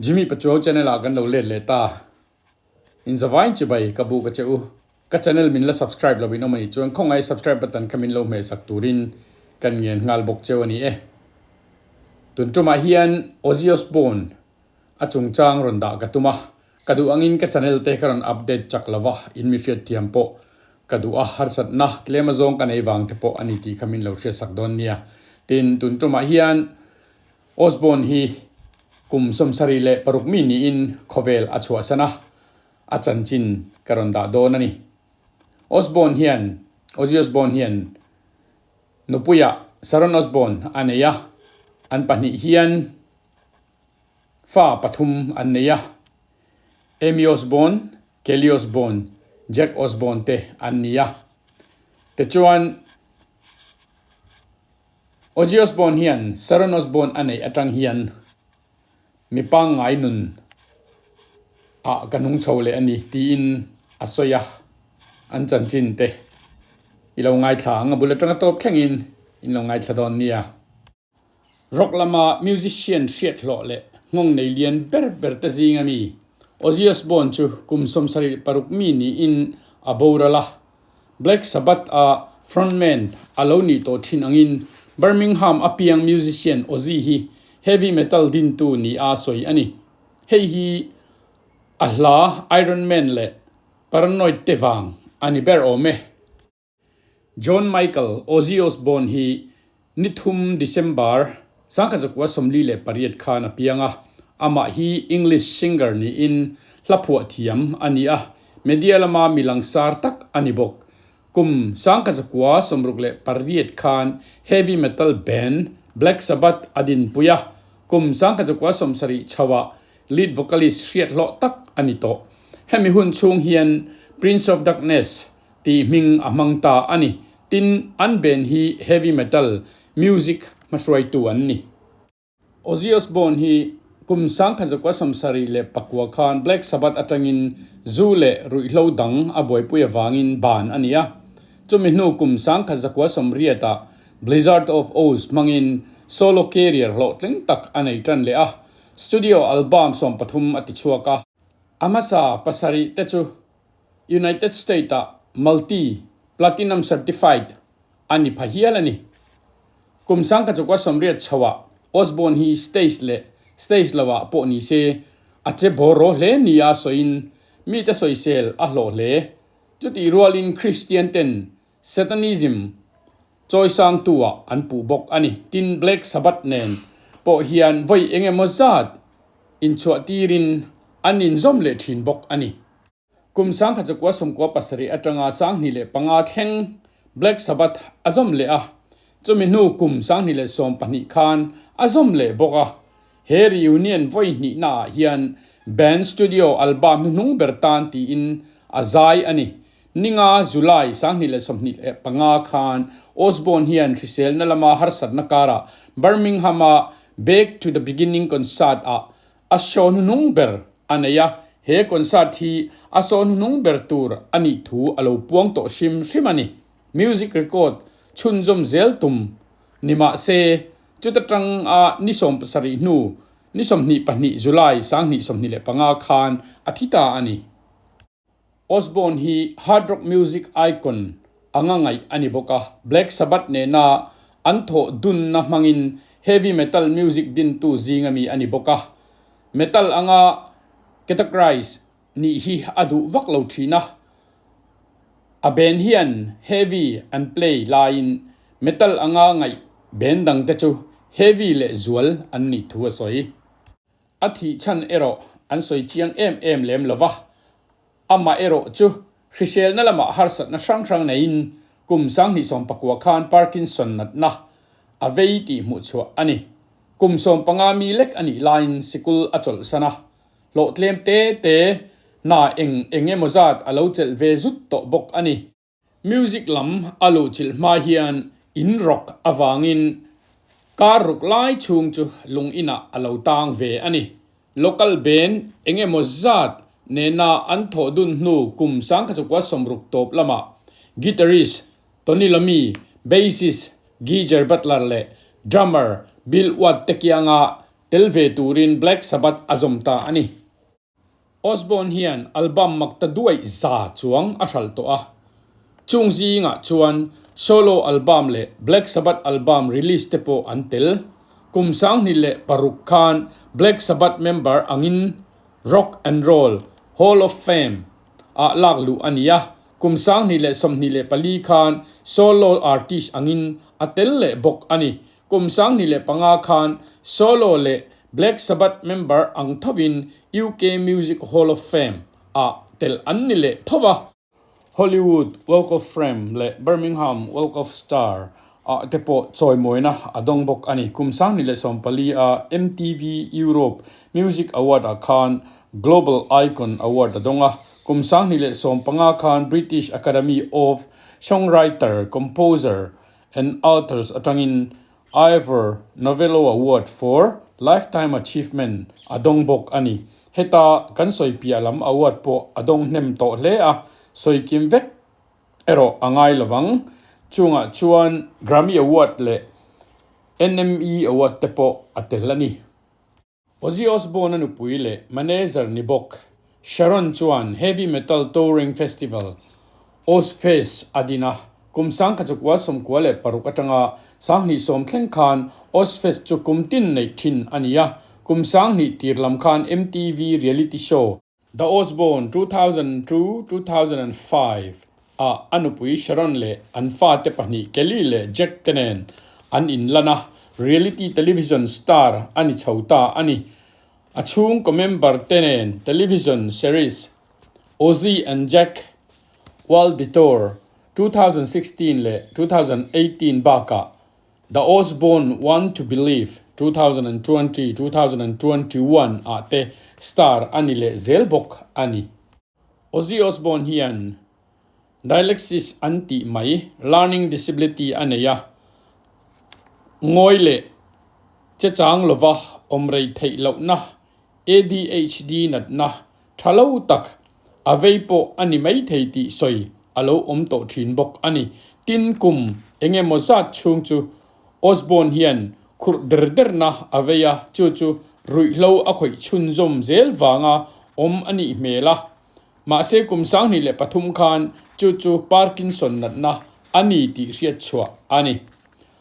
Jimmy Pachuau channel ah kan lo let leh ta. In zavain chibai ka bu ka che u. Ka channel min la subscribe lo in awm a nih chuan khawngaih subscribe button kha min lo hmeh sak turin kan ngen nghal bawk cheu a ni e. Tun tumah hian Ozzy Osbourne a chungchang rawn dah ka tum a, ka duh angin ka channel te ka rawn update chak lo va, in mi hriatthiam pawh ka duh a, harsatna tlem azawng ka nei vang te pawh a ni tih kha min lo hriatsak dawn nia. Tin, tun tumah hian Osborne hi kum 76 mi niin khawvel a chhuahsan a, a chanchin ka rawn dah dawn a ni. Osborne hian, Ozzy Osbourne hian nupuiah Sharon Osbourne a nei a, an pahnih hian fa pathum an nei a, Amy Osbourne, Kelly Osbourne, Jack Osbourne te an ni a. Tichuan. Ozzy Osbourne hian Sharon Osbourne a neih atang hian mi pangngai nun ah ka nung chho leh a ni tiin a sawi a, an chanchin te i lo ngaithla ang a bul atanga tawp thlengin in lo ngaithla dawn nia. Rock lama musician hriat hlawh leh nghawng nei lian ber ber te zinga mi Ozzy Osbourne chu kum 76 mi niin a boral a. Black Sabbath a frontman a lo nih tawh thin angin Birmingham a piang musician Ozzy hi heavy metal dintu ni a sawi a ni. Hei hi a hla Iron Man leh Paranoid te vang a ni ber awm e. John Michael Ozzy Osbourne hi ni thum December 1948 khan a piang a, amah hi English singer niin hla phuah thiam a ni a, media lama mi langsar tak a ni bawk. Kum 1968 khan heavy metal band Black Sabbath a dinpui a, kum 1970 chhoah lead vocalist hriat hlawh tak a ni tawh. Hemi hun chhung hian Prince of Darkness tih hming a hmang ta a ni. Tin, an band hi heavy metal music hmahruaitu an ni. Ozzy Osbourne hi kum 1974 khan Black Sabbath atangin zu leh ruihhlo dang a buaipui avangin ban a ni a. Chumi hnu kum 1980 ah Blizzard of Ozz hmangin solo career hlawhtling tak a nei tan leh a, studio album 13 a ti chhuak a. A hmasa pasarih te chu United State ah multi platinum certified a ni pha hial a ni. Kum 1980 chho ah Osbourne hi stage leh stage lo ah pawh ni se a che bawr ro hle nia sawiin mite sawisel a hlawh hle. Chutih rualin Christian ten Satanism chawisangtu ah an puh bawk a ni. Tin, Black Sabbath nen pawh hian vawi eng emaw zat inchhuah tirin an inzawm leh thin bawk a ni. Kum 1997 atanga 2005 thleng Black Sabbath a zawm leh a, chumi hnu kum 2012 khan a zawm leh bawk a. He reunion vawi hnihnaah hian band studio album hnuhnung ber tan tiin a zai a ni. Ninga, July 2025 khan Osbourne hian hriselna lama harsatna karah Birmingham-a Back to the Beginning concert-ah A show hnuhnung ber a nei a, he concert hi a show hnuhnung ber tur a nih thu a lo puang tawh hrim hrim a ni. Music record chhunzawm zel tum ni mah se, chuta tang a ni 70 hnu ni 22 July 2025 khan a thi ta a ni. Osbourne hi hard rock music icon anga ngaih a ni bawk a, Black Sabbath nena an thawh dunna hmangin heavy metal music dintu zinga mi a ni bawk a. Metal anga categorise nih hi a duh vak lo thin a, a band hian heavy an play laiin metal anga ngaih band dangte chu heavy leh zual an nih thu a sawi. A thih chhan erawh an sawi chiang em em lem lo va, amah erawh chu hriselna lamah harsatna hrang hrang neiin kum 2019 khan Parkinson natna a vei tih hmuhchhuah a ni. Kum 15 mi lek a nih laiin sikul a chawlhsan a, hlawh tlem te te hna eng eng emaw zat a lo chelh ve zut tawh bawk a ni. Music lam a luhchilh hma hian in rawk avangin kar ruk lai chhung chu lung inah a lo tang ve a ni. Local band eng emaw zat nena an thawh dun hnu kum 1960 tawp lamah guitarist Tony Lommi, bassist Geezer Butler leh drummer Bill Watt te kianga. tel ve turin Black Sabbath a zawm ta a ni. Osbourne hian album mak ta duaih za chuang a hralh tawh a, chung zingah chuan solo album leh Black Sabbath album release te pawh an tel. Kum 2006 khan Black Sabbath member angin Rock and Roll Hall of Fame ah lak luh a ni a, kum 2024 khan solo artist angin a tel leh bawk a ni. Kum 2005 khan solo leh Black Sabbath member ang thovin UK Music Hall of Fame ah tel an ni leh tho va. Hollywood Walk of Fame leh Birmingham Walk of Star ah te pawh chawimawina a dawng bawk a ni. Kum 2014 a MTV Europe Music Award ah khan Global Icon Award a dawng a. Kum 2015 khan British Academy of Songwriter, Composer and Authors atangin Ivor Novello Award for Lifetime Achievement a dawng bawk a ni. Heta kan sawi piah lam award pawh a dawng hnem tawh hle a, sawi kim vek erawh a ngai lovang. Chungah chuan Grammy Award leh NME Award te pawh a tel a ni. Ozzy Osbourne-a nupui leh manager ni bawk Sharon chuan heavy metal touring festival Ozzfest a din a. Kum 1996 atanga 2010 thleng khan Ozzfest chu kum tin neih thin a ni a. Kum 2000 tir lam khan MTV reality show The Osbourne 2002, 2005 ah a nupui Sharon leh an fate pahnih Kelly leh Jack te nen an inlan a, reality television star a ni chho ta a ni. A chhungkaw member te nen television series Ozzy and Jack World Detour 2016 leh 2018 bakah The Osbourne Want to Believe, 2020, 2021 ah te star a ni leh zel bawk a ni. Ozzy Osbourne hian Dyslexia an tih mai learning disability a nei a, ngawi leh che chang lova awm rei theih lohna ADHD natna tha lo tak a vei pawh a ni maithei tih sawi a lo awm tawh thin bawk a ni. Tin, kum eng emaw zat chhung chu Osbourne hian khurh der derna a vei a, chu chu ruihhlo a khawih chhunzawm zel vanga awm a nih hmel a. Mahse, kum 2003 khan chu chu Parkinson natna a ni tih hriat chhuah a ni.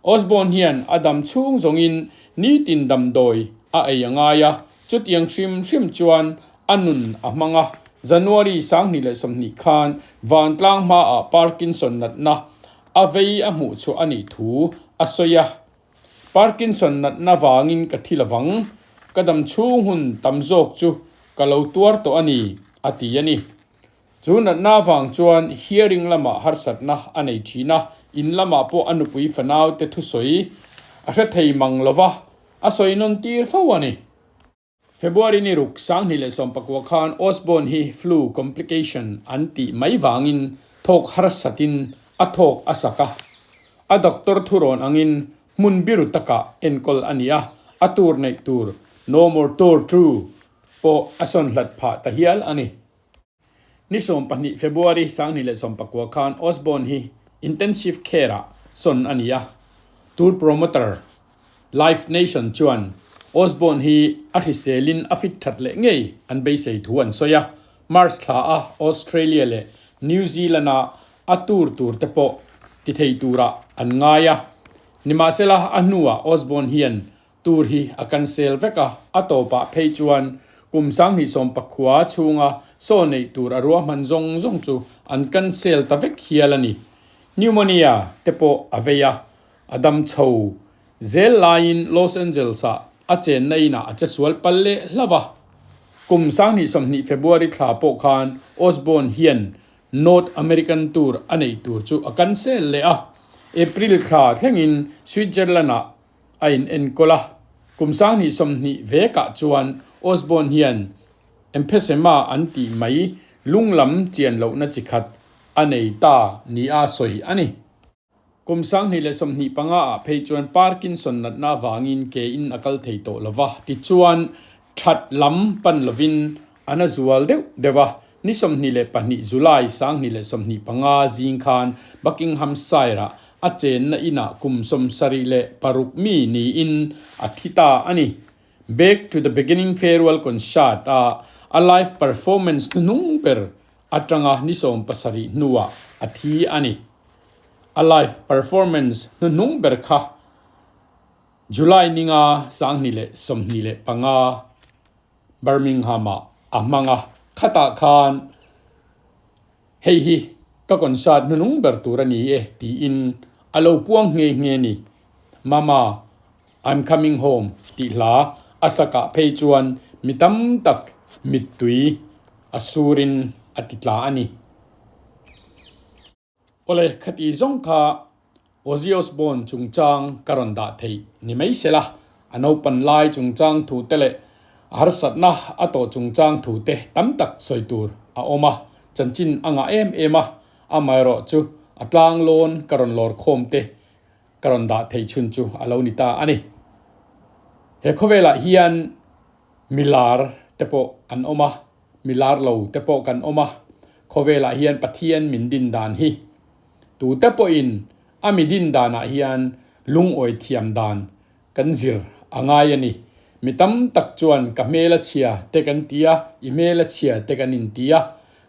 Osborne hian a dam chhung zawngin nitin damdawi a ei a ngai a, chutiang hrim hrim chuan a nun a hmang a. January 2020 khan vantlang hmaah Parkinson natna a vei a hmuh chhuah a nih thu a sawi a. Parkinson natna vangin ka thi lovang, ka dam chhung hun tam zawk chu ka lo tuar tawh a ni, a ti a ni. Chu natna avang chuan hearing lamah harsatna a nei thin a, in lamah pawh a nupui fanaute thusawi a hre thei mang lo va, a sawi nawn tir fo a ni. February ni ruk 2019 khan Osbourne hi flu complication an tih mai vangin thawk harsatin a thawk a sak a, a doctor thurawn angin hmun biru takah enkawl a ni a, a tur neih tur No More Tour 2 pawh a sawn hlat phah ta hial a ni. Ni 12 February 2019 khan Osbourne hi intensive care-ah sawn a ni a, tour promoter Live Nation chuan Osbourne hi a hriselin a fit that leh ngei an beisei thu an sawi a, March thla a Australia leh New Zealand-a a tour tur te pawh ti thei turah an ngai a. Nimahsela a hnuah Osbourne hian Tour hi a cancel vek a, a tawpah phei chuan kum 2019 chhunga saw neih tur a ruahman zawng zawng chu an cancel ta vek hial a ni. Pneumonia te pawh a vei a, a dam chho zel laiin Los Angeles-ah a chenna inah a che sual pal leh hlauh a. Kum 2020 February thla pawh khan Osbourne hian North American tour a neih tur chu a cancel leh a, April thla thlengin Switzerland-ah a in enkawl a. Kum 2020 vekah chuan Osbourne hian emphysema an tih mai lunglam chian lohna chi khat a nei ta nia sawi a ni. Kum 2025 ah phei chuan Parkinson natna avangin ke in a kal thei tawh lova, tichuan that lam pan lovin a na zual deuh deuh a. Ni 22 July 2025 zing khan Buckinghamshire-ah a chenna inah kum 76 mi niin a thi ta a ni. Back to the Beginning Farewell Concert a a live performance hnuhnung ber atanga ni 70 hnuah a thi a ni. A live performance hnuhnung ber kha July ninga 2025 Birmingham-ah a hmang a, khatah khan hei hi ka concert hnuhnung ber tur a ni e tiin a lo puang nghe nghe ni. Mama, I'm coming home tih hla a sakah phei chuan mi tam tak mittui a surin a ti tla a ni. Awle, khati zawng kha Ozzy Osbourne chungchang ka rawn dah theih ni mai se la, a naupan lai chungchang thu te leh a harsatna a tawh chungchang thu te tam tak sawi tur a awm a, chanchin a ngah em em a, amaherawh chu a tlang lawn ka rawn lawr khawm te ka rawn dah theih chhun chu a lo ni ta a ni. He khawvelah hian milar te pawh an awm a. Mi lar lo te pawh kan awm a, khawvelah hian Pathian min din dan hi tute pawhin a mi din danah hian lungawi thiam dan kan zir a ngai a ni. Mi tam tak chuan ka hmel a chhia te kan ti a, i hmel a chhia te kan inti a,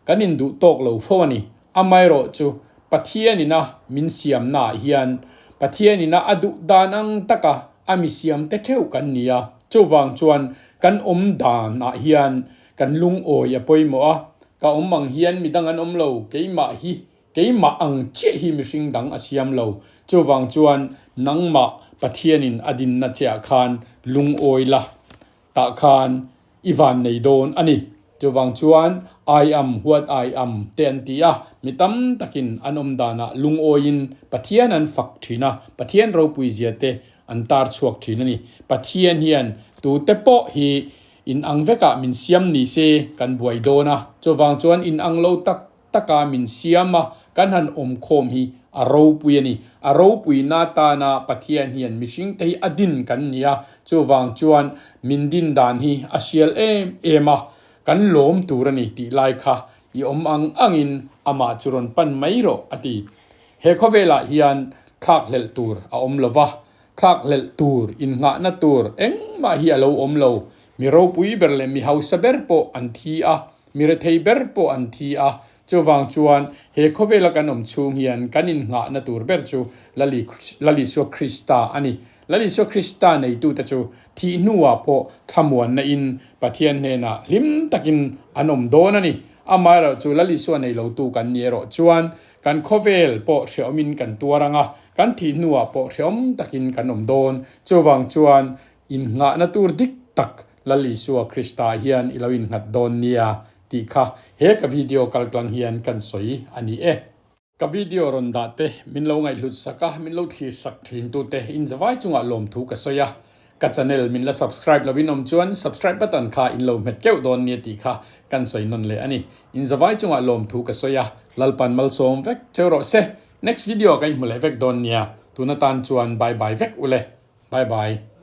kan induh tawk lo fo a ni. Amaherawh chu Pathianina min siamnaah hian Pathianina a duh dan ang taka a mi siamte theuh kan ni a, chuvang chuan kan awm danah hian kan lungawi a pawimawh a, ka awm ang hian midang an awm lo, keimah hi keimah ang chiah hi mihring dang a siam lo, chuvang chuan nangmah Pathianin a dinna chiah khan lungawi la tah khan I van nei dawn a ni. Chuvang chuan I am what I am te an ti a, mi tam takin an awm danah lungawiin Pathian an fak thin a, Pathian ropui zia te an tar chhuak thin a ni. Pathian hian tute pawh hi in ang vekah min siam ni se kan buai dawn a, chuvang chuan in ang lo tak taka min siam a, kan han awm khawm hi a ropui a ni. A ropuina tana Pathian hian mihringte hi a din kan ni a, chuvang chuan min din dan hi a sial em em a, kan lawm tur a ni tih lai kha i awm ang angin amah chu rawn pan mai rawh a ti. He khawvelah hian thlakhlelh tur a awm lo va, thlakhlelh tur, innghahna tur engmah hi a lo awm lo. Mi ropui ber leh mi hausa ber pawh an thi a, Mi rethei ber pawh an thi a, chuvang chuan he khawvela kan awm chhung hian kan innghahna tur ber chu Lal Isua Krista a ni. Lal Isua Krista neitute chu thih hnuah pawh thlamuanna in Pathian hnenah hlim takin an awm dawn a ni. Amaherawhchu Lal Isua nei lotu kan ni erawh chuan kan khawvel pawh hreawmin kan tuar ang a, kan thih hnuah pawh hreawm takin kan awm dawn. Chuvang chuan innghahna tur dik tak Lal Isua Krista hian i lo innghat dawn nia tih kha he ka video kaltlang hian kan sawi a ni e. Ka video rawn dah te min lo ngaihhlut sak a, min lo thlir sak thin tu te in zavai chungah lawmthu ka sawi a. Ka channel min la subscribe lo in awm chuan subscribe button kha in lo hmet keuh dawn nia tih kha kan sawi nawn leh a ni. In zavai chungah lawmthu ka sawi a, Lalpan malsawm vek cheu rawh se. Next video ka inhmu leh vek dawn nia, tun atan chuan bye bye vek ule. Bye bye.